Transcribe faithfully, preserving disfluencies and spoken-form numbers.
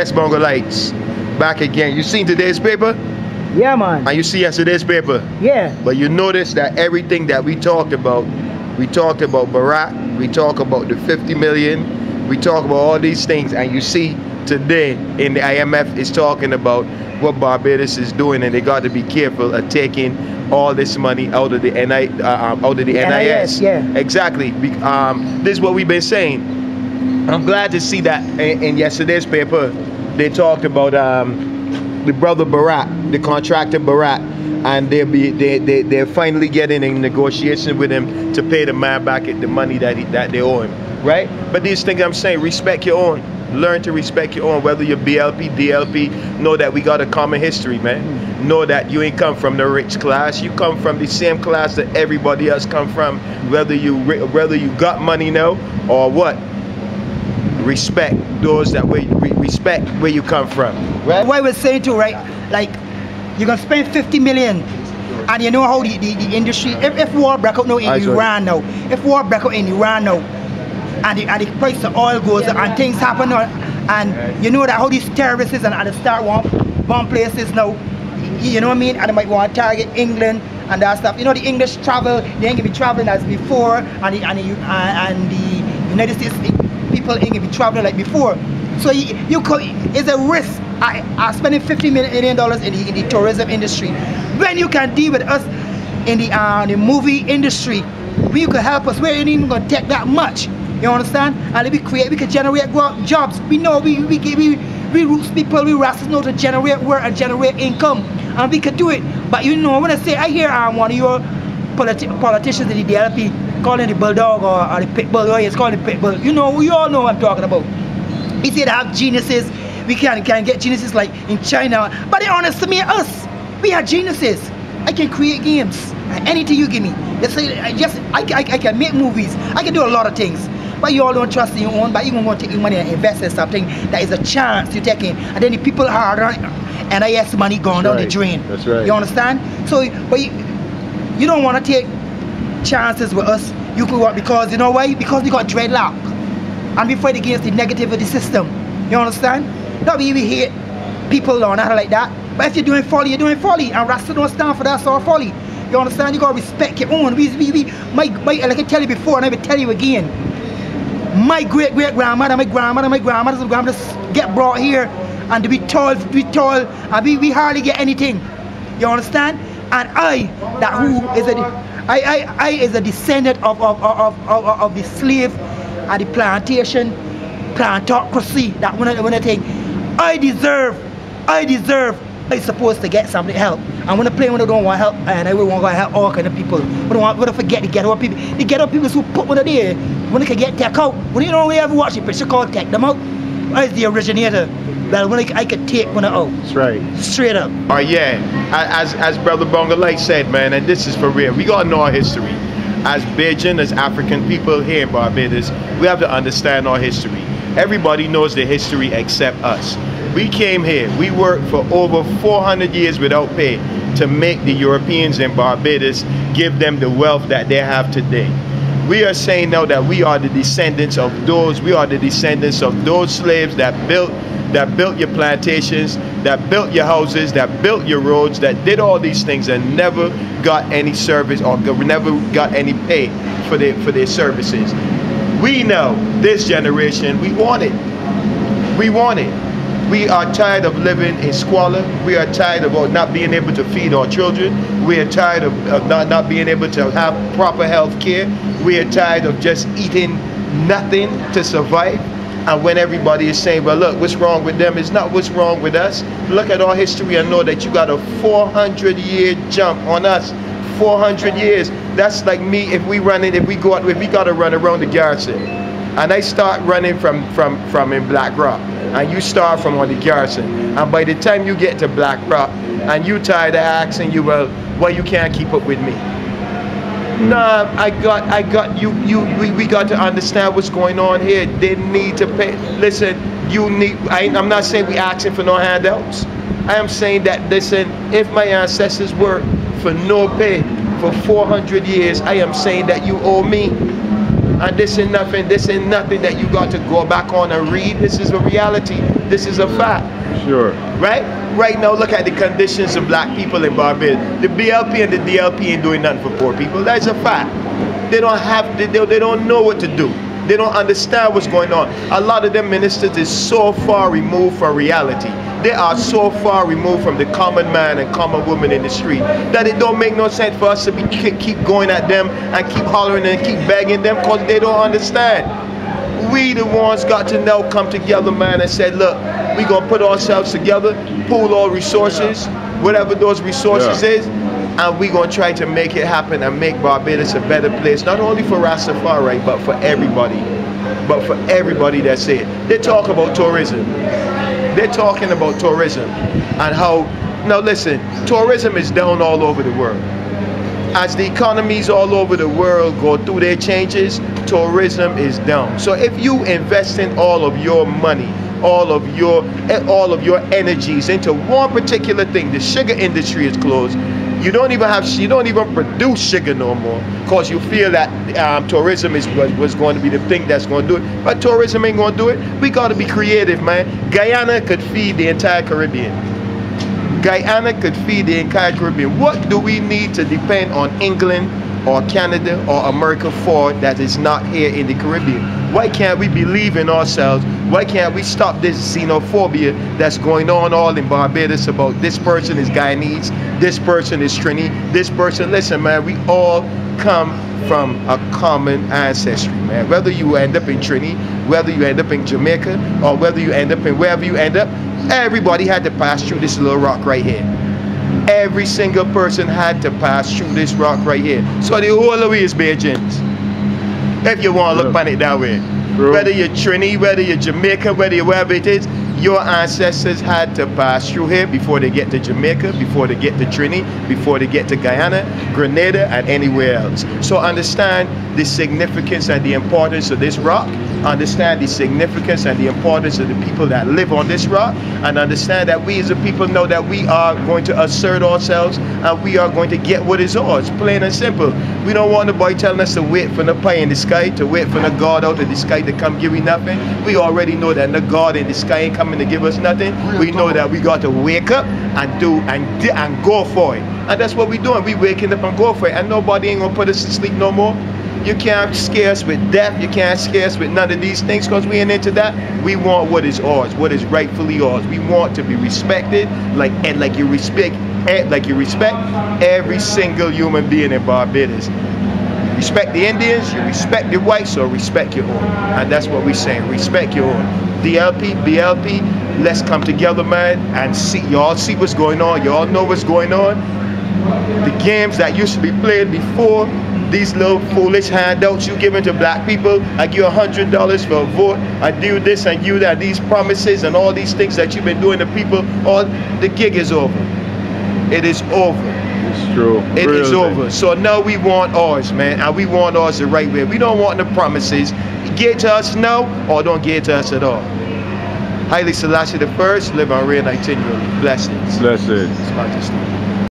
Yes, Bongo Lights, back again. You seen today's paper? Yeah, man. And you see yesterday's paper? Yeah. But you notice that everything that we talked about, we talked about Barack, we talked about the fifty million, we talked about all these things, and you see today in the I M F is talking about what Barbados is doing, and they got to be careful of taking all this money out of the N I, uh, um, out of the N I S, N I S. Yeah. Exactly. Be- um, this is what we've been saying. I'm glad to see that in, in yesterday's paper they talked about um, the brother Barack, the contractor Barack, and they'll be they they they're finally getting in negotiation with him to pay the man back the money that he, that they owe him, right? But these things I'm saying, respect your own. Learn to respect your own, whether you're B L P, D L P. Know that we got a common history, man. Know that you ain't come from the rich class. You come from the same class that everybody else come from. Whether you ri- whether you got money now or what, respect those that we, we respect where you come from. Right? What I was saying too, right? Like, you're gonna spend fifty million, and you know how the, the, the industry. If, if war break out now in I saw it. Iran now, if war break out in Iran now, and the, and the price of oil goes up and things happen, uh, and you know that how these terrorists is and, and they start one bomb places now, y- you know what I mean? And they might want to target England and that stuff. You know, the English travel, they ain't gonna be traveling as before, and the, and the, uh, and the United States people ain't gonna be traveling like before. So you, you could, it's a risk. I, I spending fifty million dollars in the, in the tourism industry when you can deal with us in the, uh, the movie industry. We could help us. We ain't even gonna take that much. You understand? And if we create, we could generate gro- jobs. We know we we we we, we roots people, we Rastas know to generate work and generate income, and we could do it. But you know, when I say I hear um, one of your politi- politicians in the D L P calling the bulldog or, or the pit bull, or he's calling the pit bull. You know, we all know what I'm talking about. He said they have geniuses. We can can get geniuses like in China. But they honest to me, us, we are geniuses. I can create games. Anything you give me. Let's say, I just, I, I, I can make movies. I can do a lot of things. But you all don't trust in your own, but you gonna take your money and invest in something that is a chance you taking. And then the people hard earned N I S money gone down the Right. drain. That's right. You understand? So, but you, you don't want to take chances with us. You could what? Because you know why? Because we got dreadlock. And we fight against the negativity system. You understand? No, we, we hate people or nothing like that. But if you're doing folly, you're doing folly. And Rasta don't stand for that sort of folly. You understand? You gotta respect your own. We, we, we, my, my, like I tell you before, and I will tell you again. My great great grandmother, my grandmother, my grandmother's grandmother s- get brought here, and we toil, we toil, and we, we hardly get anything. You understand? And I, that who is a, I, I, I is a descendant of of of of, of, of the slave, and the plantation, plantocracy. That one, one thing. I deserve, I deserve. I supposed to get something help. And when I play when I don't want help, and I will want to help all kind of people. But I want to forget the ghetto people. The ghetto people who put one there. When they can get tech out. When you know we ever watch it, picture called tech them out. I is the originator. Well, when I, I could take one out. That's right. Straight up. Uh, yeah, a- as as Brother Bonga Light said, man, and this is for real. We gotta know our history. As Bajan, as African people here in Barbados, we have to understand our history. Everybody knows the history except us. We came here, we worked for over four hundred years without pay to make the Europeans in Barbados give them the wealth that they have today. We are saying now that we are the descendants of those, we are the descendants of those slaves that built that built your plantations, that built your houses, that built your roads, that did all these things and never got any service or g- never got any pay for their for their services. We know this generation, we want it. We want it. We are tired of living in squalor. We are tired of not being able to feed our children. We are tired of, of not, not being able to have proper health care. We are tired of just eating nothing to survive. And when everybody is saying, "Well, look, what's wrong with them?" It's not what's wrong with us. Look at our history and know that you got a four hundred year jump on us. Four hundred years. That's like me if we running, if we go out, if we got to run around the garrison. And I start running from, from, from in Black Rock. And you start from on the garrison. And by the time you get to Black Rock, and you tired of asking you, "Well, why you can't keep up with me?" Nah, I got, I got you. You, we, we got to understand what's going on here. They need to pay. Listen, you need. I, I'm not saying we asking for no handouts. I am saying that, listen, if my ancestors work for no pay for four hundred years, I am saying that you owe me. And this is nothing. This is nothing that you got to go back on and read. This is a reality. This is a fact. Sure. Right? Right now, look at the conditions of black people in Barbados. The B L P and the D L P ain't doing nothing for poor people. That's a fact. They don't have, they, they, they don't know what to do. They don't understand what's going on. A lot of them ministers is so far removed from reality. They are so far removed from the common man and common woman in the street that it don't make no sense for us to be keep going at them and keep hollering and keep begging them because they don't understand. We the ones got to now come together, man, and said, look, we gonna put ourselves together, pool our resources, whatever those resources yeah. is, and we gonna try to make it happen and make Barbados a better place, not only for Rastafari, but for everybody, but for everybody that's here. They talk about tourism. They're talking about tourism and how. Now listen, tourism is down all over the world. As the economies all over the world go through their changes, tourism is down. So if you invest in all of your money, all of your eh, all of your energies into one particular thing, the sugar industry is closed. You don't even have you don't even produce sugar no more because you feel that um, tourism is was, was going to be the thing that's going to do it. But tourism ain't going to do it. We got to be creative, man. Guyana could feed the entire Caribbean. Guyana could feed the entire Caribbean. What do we need to depend on England or Canada or America for that is not here in the Caribbean? Why can't we believe in ourselves? Why can't we stop this xenophobia that's going on all in Barbados about this person is Guyanese, this person is Trini, this person? Listen, man, we all come from a common ancestry, man. Whether you end up in Trini, whether you end up in Jamaica, or whether you end up in wherever you end up, everybody had to pass through this little rock right here. Every single person had to pass through this rock right here. So the whole of we is Bajans. If you want to look yeah. on it that way. True. Whether you're Trini, whether you're Jamaica, whether you're wherever it is, your ancestors had to pass through here before they get to Jamaica, before they get to Trini, before they get to Guyana, Grenada, and anywhere else. So understand the significance and the importance of this rock. Understand the significance and the importance of the people that live on this rock. And understand that we as a people know that we are going to assert ourselves and we are going to get what is ours, plain and simple. We don't want nobody telling us to wait for the pie in the sky, to wait for the God out of the sky to come give me nothing. We already know that the God in the sky ain't coming to give us nothing. We know that we got to wake up and do and, and go for it. And that's what we're doing. We waking up and go for it. And nobody ain't gonna put us to sleep no more. You can't scare us with death. You can't scare us with none of these things because we ain't into that. We want what is ours, what is rightfully ours. We want to be respected like and like you respect eh, like you respect every single human being in Barbados. You respect the Indians, you respect the whites, so respect your own. And that's what we're saying. Respect your own. D L P, B L P, let's come together, man, and see. Y'all see what's going on. Y'all know what's going on. The games that used to be played before, these little foolish handouts you giving to black people. I give you a hundred dollars for a vote. I do this and you that. These promises and all these things that you've been doing to people, all the gig is over. It is over. It's true. It Real is thing. over. So now we want ours, man, and we want ours the right way. We don't want the promises. Get to us now or don't get to us at all. Haile Selassie the First, live and reign continually. Blessings. Blessings. His Majesty.